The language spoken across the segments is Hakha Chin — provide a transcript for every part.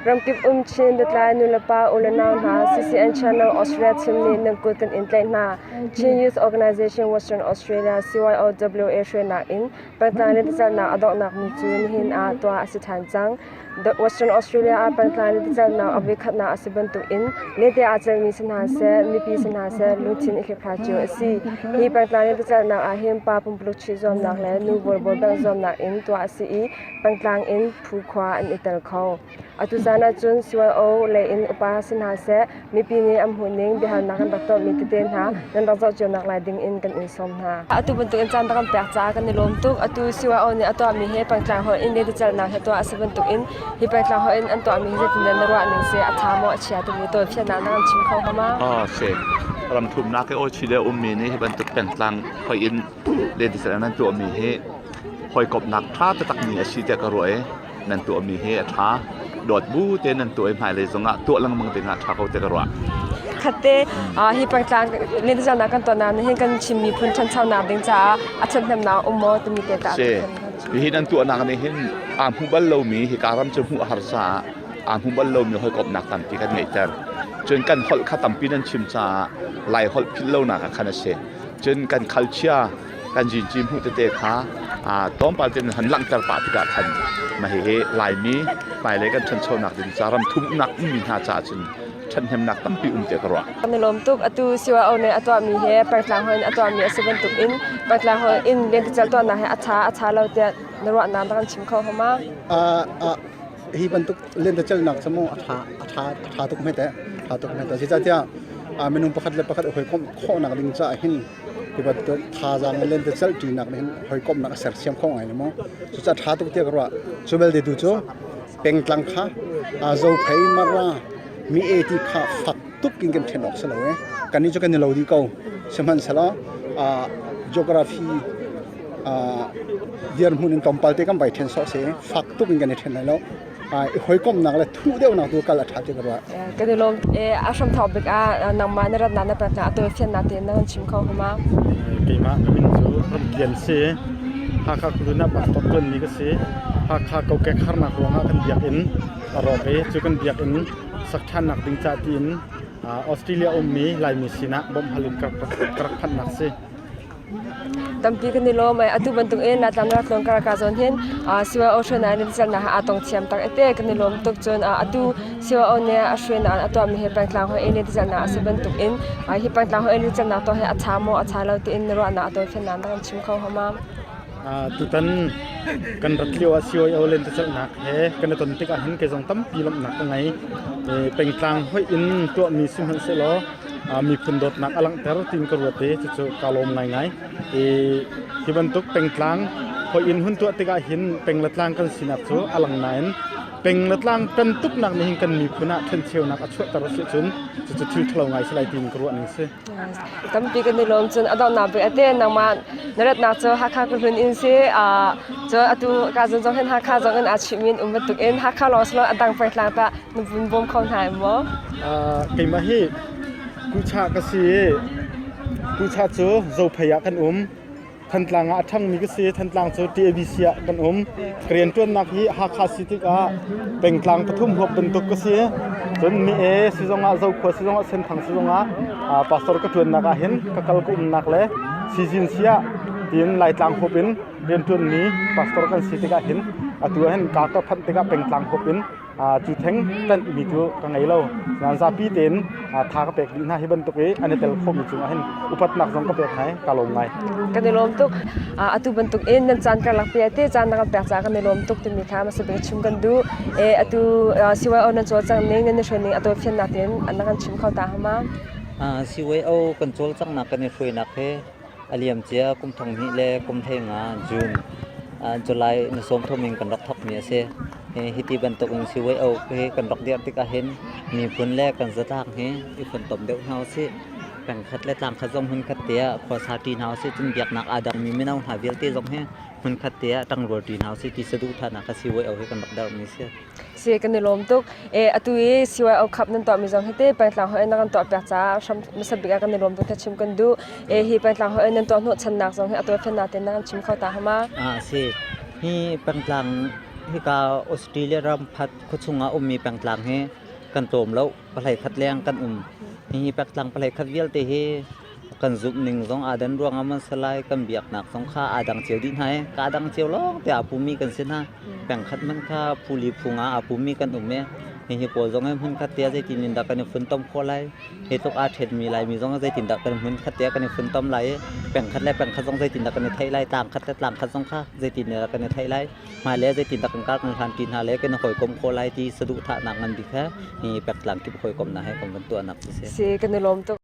Ramkip um Chin lutlai nulepa u le nau hna, CCN Channel Australia chim nih nan kut kan in tlaih hna. Chin Youth Organization Western Australia CYOWA hruainak in pengtlang lentecelhnak a donghnak ni cu nihin ah tuah a si ṭhan cang. Western Australia ah pengtlang lentecelhnak a voikhatnak a si bantukin lente aa celmi si hna seh, mipi si hna seh, lungthin i hliphla cio a si. Hi pengtlang lentecelhnak ah hin pa pumpuluk chuih zuamnak le nu volleyball bengh zuamnak in tuah a si i pengtlang in phu khua an i tel kho. Atu caan ahcun CYO lei in upa si hna seh, mipi nih an hmuhning biahalnak an rak tuahmi tete hna nan rak zoh cio nak lai ding in kan in sawm hna. Atu bantuk in caan rak kan pek caah kan i lawm tuk. Atu CYO nih a tuahmi hi pengtlang holh in lentecelhnak he tuah a si bantuk in hi pengtlang holh in an tuahmi hi zeitindah na ruah ning si, a ṭha maw a chia timi tawifiannak na kan chim kho hnga ma? Ah, si. Ramthumnak i Australia ummi nih hi bantuk pengtlang hoih in lentecelhnak nan tuahmi hi hawikomhnak ṭha taktakmi a si tiah ka ruah i nan tuahmi hi a ṭha. Dawt bu tein nan tuah i hmailei zongah tuah lengmang dingah a ṭha ko tiah ka ruah. Khatte hi pengtlang lentecelhnak kan tuahnak nih hin kan Chin miphun ṭhanchonak ding caah a ṭhathnemnak um maw timi te tah. Si. Hihi nan tuahnak nih hin aa hmu bal lomi hika ram cu hmuh a har caah aa hmu bal lomi hawikomhnak tampi kan ngeihter. Cun kan holh kha tampi nan chim caah Lai holh philh lonak ah khan a si. Cun kan khalchia kan zinci hmuh tete kha tlawmpal tein han langhter pah tikah khan mah hihi Laimi hmailei kan ṭhanchonak ding ca ram thumnak ummi hna caah cun ṭhathnemnak tampi um tiah ka ruah. Kan i lawm tuk. Atu CYO nih a tuahmi he pengtlang holh in a tuahmi a si bantuk in pengtlang holh in lentecelh tuahnak he a ṭha a ṭha lo tiah na ruahnak na kan chim kho hnga ma? Hi bantuk lentecelhnak cu mu a ṭha a ṭha a ṭha tuk hme teh ṭha tuk hme teh zeicahtiah minung pakhat le pakhat i hawikomh khawhnak ding caah hin hi bantuk thazaang le lentecelh ṭinak nih hin hawikomhnak a sersiam kho ngai maw cucaah ṭha tuk tiah ka ruah cu belte tu cu pengtlang kha Zophei Mara mi e ti kha fak tuk in kan ṭhen awk si lo e kannih cu kan i lo dih ko sihmanhsehlaw geography dirhmun in tlawmpal te kan vai ṭhen sawh si fak tuk in kan i ṭhen lai lo i hawikomhnak le thuh deuhnak tu kal a ṭha ti ka ruah. Kan i lawm. A hramthawk bik ah nangmah na ratnak na peknak a tawifiannak tein na kan chim kho hnga? Keimah ka min cu Ramkian si. Hakha Kulun ah pastor ṭuanmi ka si. Hakha kokek harnak ruangah kan biakinn a rawk i cu kan biakinn sak ṭhannak ding ca tiin Australia ummi Laimi sinah bawmh hal in ka rak phanhnak si. Tampi kan i lawm ai. Atu bantuk in Laitlang rak tlawn kar ka zawn hin CYO hruainak in ritzelnak aa tong thiam tak ete kan i lawm tuk. Cun atu CYO nih a hruainak a tuahmi hi pengtlang hoi in ritzelnak a si bantuk in hi pengtlang hoi in ritzelnak tuah hi a ṭha maw a ṭha lo tiin na ruahnak a tawifiannak na kan chim kho hnga ma? Tutan kan rat lio ah CYO lentecelhnak he kan i ton tikah hin kei zong tampi lawmhnak ka ngei. Pengtlang hoih in tuahmi si hmanhsehlaw miphun dawtnak a langhter tiin ka ruat i cucu kaa lawm ngaingai. Hi bantuk pengtlang hoih in hun tuah tikah hin peng le tlang kan sinak cu a lang nain peng le tlang kan tuknak nih hin kan miphun ah ṭhencheunak a chuahter a si ahcun cucu thil ṭhalo ngai si lai tiin ka ruah ning si. Tampi kan i lawm cun a donghnak bik ate nangmah na ratnak cu Hakha Kuhlun in si cun atu ka zon zong hin Hakha zong in aa chimh in um bantuk in Hakha lawng si lo a dang pengtlang tah na vun bawm kho hna maw? Keimah hi Kucha ka si i Kucha cu Zophei ah kan um. Thantlang ah a ṭhangmi ka si. Thantlang cu TABC ah kan um. Ka rianṭuannak hi Hakha si tikah pengtlang pathum huap bantuk ka si. Cun Mi-e sizong ah Zokhua sizong ah Senthang sizong ah pastor ka ṭuannak ah hin ka kal ka umnak le sizin si ah tiin Laitlang huap in rianṭuanmi pastor kan si tikah hin atu ah hin ka ka phanh tikah pengtlang huap in cu theng ṭanhmi cu ka ngei lo. Nain zapi tein tha ka pek dih hna hi bantuk i an i tel khawhmi cungah hin upatnak zong ka pek hna i ka lawm ngai. Kan i lawm tuk. Atu bantuk in nan caan karlak pi te caan na kan pek caah kan i lawm tuk timi kha hmasa bik chim kan duh. Atu CYO nan cawlcangh ning nan i hruai ning a tawifiannak tein na kan chim kho ta hama? CYO kan cawlcanghnak kan i hruainak hi a liamcia kum thong hnih le kum hlei nga June July ni 30 in kan rak thawkmi a si. Hiti bantuk in CYO hi kan rak dirh tikah hin miphun le kan zatlak hi i funtom deuh hna usih. Pengkhat le tlangkhat zong hmunkhat te ah khuasa ṭi hna usih. Cun biaknak aa dangmi mino hna vialte zong hi hmunkhat te ah ṭangrual ṭi hna usih ti saduhthahnak kha CYO hi kan rak derhmi a si. Si kan i lawm tuk. Atu i CYO Cup nan tuahmi zong hi te pengtlang hoi na kan tuahpiak caah hram hmasa bik ah kan i lawm tuk chim kan duh. Hi pengtlang hoi nan tuah hnawhchannak zong hi a tuahfiannak tein na kan chim kho ta hama? Si. Hi pengtlang Hika Australia ram phat khuachung ah ummi pengtlang hi kan tlawm lo. Pahlei khat leng kan um. Hihi pengtlang pahlei khat vialte hi kan zumh ning zong aa dan ruangah man si lai, kan biaknak zong kha aa dang cio dih hna i kaa dang cio lawng te aa pumi kan si hna. Pengkhat hmanh kha phu li phu nga aa pumi kan um i hihi pawl zong hi hmunkhat te ah zeitin in dah kan i funtom khawh lai? Hi tluk aa ṭhenmi Laimi zong zeitindah kan hmunkhat te ah kan i funtom lai i pengkhat le pengkhat zong zeitindah kan i theih lai, tlangkhat le tlangkhat zong kha zeitindah kan i theih lai, hmailei ah zeitindah kan kar kan hlanṭi hna le kan i hawikom khawh lai ti saduhthahnak ngan bik he hi pengtlang kip hawikomnak he kan van tuahnak cu si. Si, kan i lawm tuk.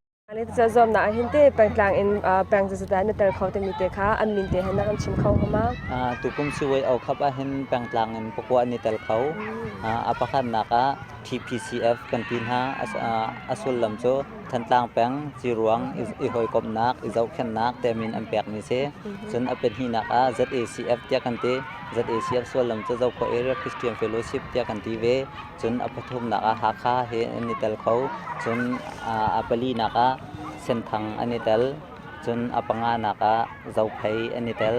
Ca zuamnak ah hin te pengtlang in peng zeizat na tel kho timi te kha an min te he na kan chim kho hnga ma? Tukum siwei au khap ah hin pengtlang in pakua an i tel kho. A pakhatnak ah TPCF kan ti hna. A sullam cu Thantlang peng ciruang i hawikomhnak, i zohkhenhnak te min an pekmi si. Cun a pahnihnak ah ZACF tiah kan ti. ZACF sullam cu Zokhua Area Christian Fellowship tiah kan ti ve. Cun a pathumnak ah Hakha he an i tel kho. Cun a palinak ah Senthang an i tel. Cun a panganak ah Zophei an i tel.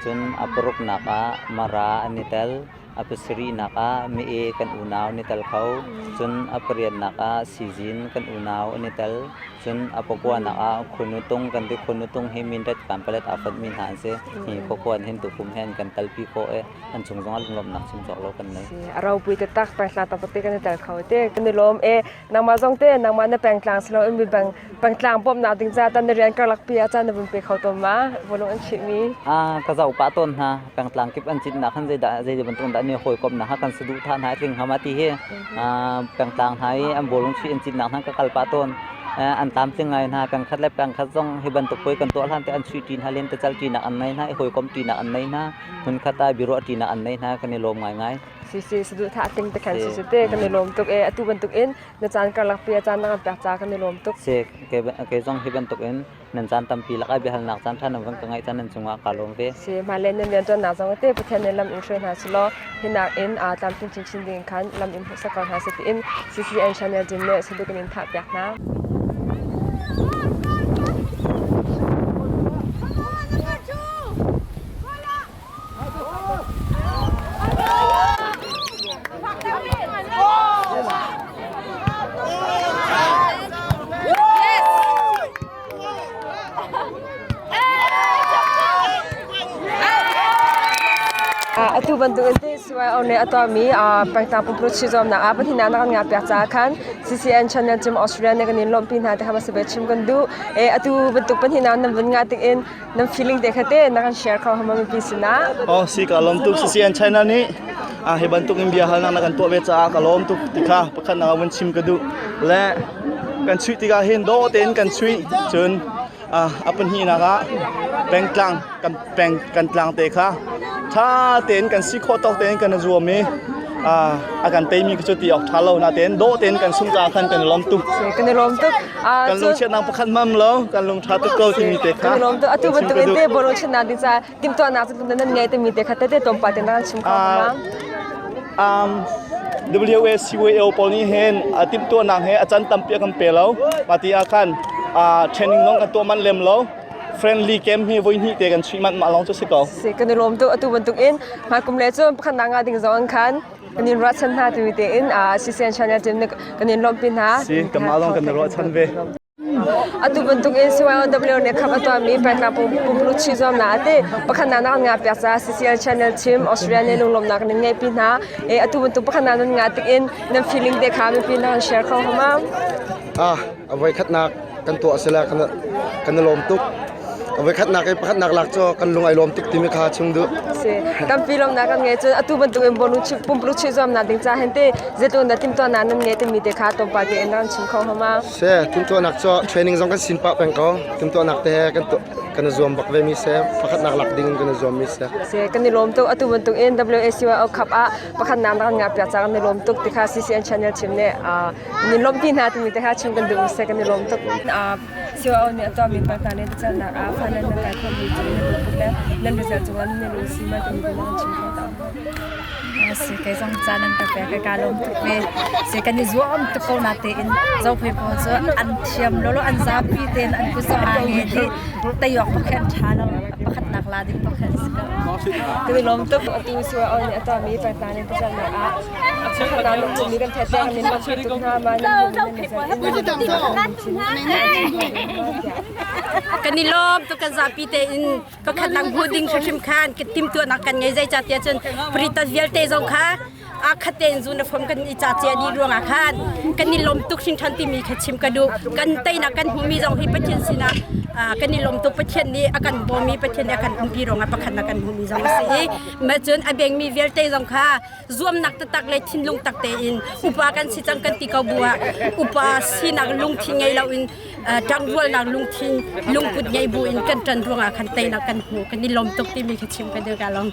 Cun a paruknak ah Mara an i tel. A pasarihnak ah Mee kan unau an i tel kho. Cun a pariatnak ah Sizin kan unau an i tel. Cun a pakuanak ah Khuanutung kan ti. Khuanutung hi Mindat Kanpalet aa fonhmi hna an si. Hi khuakua hin tukum he an kan telpi khawh i an cung zongah lunglawmhnak chim cawk lo kan nei. A ropui taktak pengtlang taktak kan i tel kho te. Kan i lawm e. Nangmah zong te nangmah na pengtlang si loin mi bang pengtlang bawmhnak ding ca tan na rian karlak pi ah caan na vun pe kho tawn ma? Volung an chihmi. Ka zoh pah tawn hna. Pengtlang kip an citnak khan zeidah zei bantuk dah ni hawikomhnak kha kan saduhthah hna tling hama ti hi pengtlang hna i an bawlung chuih an citnak hna ka kal pah tawn. An tlamtling ngai hna. Pengkhat le pengkhat zong hi bantuk puai kan tuah hlan te an chuih ṭi hna len te cal ṭinak an nei hna i hawikom ṭinak an nei hna. Hmunkhat ah biaruah ṭinak an nei hna kan i lawm ngaingai. Si si saduhthah ting te khan si si te kan i lawm tuk e atu bantuk in na caan karlak pi a caan na kan pek ca kan i lawm tuk. Si ke zong hi bantuk in nan caan tampi lak ai biahalnak caan ṭha nan van ka ngaih caan nan cungah kaa lawm ve. Si hmailei nan rianṭuannak zong te Pathian nih lam in hruai hna selaw hinak in aa tlamtling chinchin ding khan lam in hmuhsak ko hna seh tiin CCN Channel Jim nih saduh kan in thah piak hna. Atu bantuk in te CYO nih a tuahmi pengtlang pumpuluk chizawmnak ah pahnihnak na kan ngah piak caah khan CCN Channel Cim Australia nih kan in lawmhpi hna ti kha hmasa chim kan duh. Atu bantuk pahnihnak nan vun ngah tik in nan feeling te kha te na kan share kho hama mipi sinah. Oh si ka lawm tuk CCN China nih hi bantuk in bia halnak na kan tuah ve caah ka lawm tuk ti kha pakhat nak vun chim ka duh le kan chuih tikah hin dawh tein kan chuih cun a pahnihnak ah pengtlang kan peng kan tlang te kha tha tein kan si khawh tawk tein kan zuam i a kan teimi cu ti awk tha lo na tein dawh tein kan sung ca khan kan lawm tuk kan i lawm tuk kan lungchiatnak pakhat mam lo kan lung tha tuk ko timi te kha kan i lawm tuk atu bantuk in te bolo chinnak ding ca timhtuahnak cu nan ngei timi te kha tete tlawmpal te nan chim kho ma WACWO pawl nih hin timhtuahnak he a can tampi a kan pe lo mati ah khan training zong kan tuah manh lem lo friendly game hi voi hnih te kan chuih manh mah lawng cu si ko si kan i lawm tuk atu bantuk in hmaikum le cun pakhat nak nga ding zong khan kan in ruahchan hna timi tein CCN channel team nih kan in lawmhpi hna si kanmah lawng kan ruahchan ve Atu bantuk in CYOW nih khap a tuahmi pengtlang pumpuluk chi zuamnak ati pakhat nak nan ngah piak caah CCL channel chim Australia nih lunglawmhnak nan ngeihpi hna. E atu bantuk pakhat nak nan ngah tik in nan feeling te kha mipi nan share kho hama. Ah, a voi khatnak kan tuah sila kan kan i lawm tuk. A voi khatnak i pakhatnak lak cu kan lung ai lawm tuk timi kha chim duh. Si, tampi lawmnak kan ngei cun atu bantuk in bawlung pumpuluk chi zuamnak ding ca hin te zeitluk na timhtuahnak nan ngei timi te kha tlawmpal te in nan chim kho hama. Si, timhtuahnak cu training zong kan sin pah peng ko. Timhtuahnak te he kan kan i zuam bak ve mi si. Pakhatnak lak ding in kan i zuam mi si. Si, kan i lawm tuk atu bantuk in WACYO Cup ah pakhatnak na kan ngah piak ca kan i lawm tuk ti kha CCN channel chim nih Kan i lawmhpi hna timi te kha chim kan duh seh kan i lawm tuk. COO nih a tuahmi pangtang le cawlnak ah final nan kai khawhmi cu nan lungput le nan result cungah nan lung si ma timi te nan chim kho ta. Si kei zong ca nan ka pek ka lawm tuk ve. Si kan i zuam tuk ko na tein Zophei pawl cu an thiam lolo an zapi tein an kut zong aa nge dih. Teiawk pakhat ṭha lo pakhatnak la ding pakhat si ko. Kan i lawm tuk. Atu CYO nih a tuahmi pengtlang in tacalnak ah pakhatnak nan hmuhmi kan theih tiang min lawmhpi tuk hna ma nan hmuhmi nan Kan i lawm tuk kan zapi tein pakhatnak hmu ding hrimhrim khan timhtuahnak kan ngei zeicahtiah cun paritat vialte zong kha aa khat tein zun a fom kan i ca cia dih ruangah khan kan i lawm tuk hringhran timi kha chim ka duh. Kan teinak kan hmuhmi zong hi Pathian sinah kan i lawm tuk. Pathian nih a kan bawmi Pathian nih a kan umpi ruangah pakhatnak kan hmuhmi zong a si i mah cun a bengmi vialte zong kha zuamnak taktak le thinlung tak tein upa kan si cang kan ti ko bu ah upa sinak lungthin ngei loin ṭangrualnak lungthin lungput ngei bu in kan ṭan ruangah khan teinak kan hmu kan i lawm tuk timi kha chim ka duh ka lawm.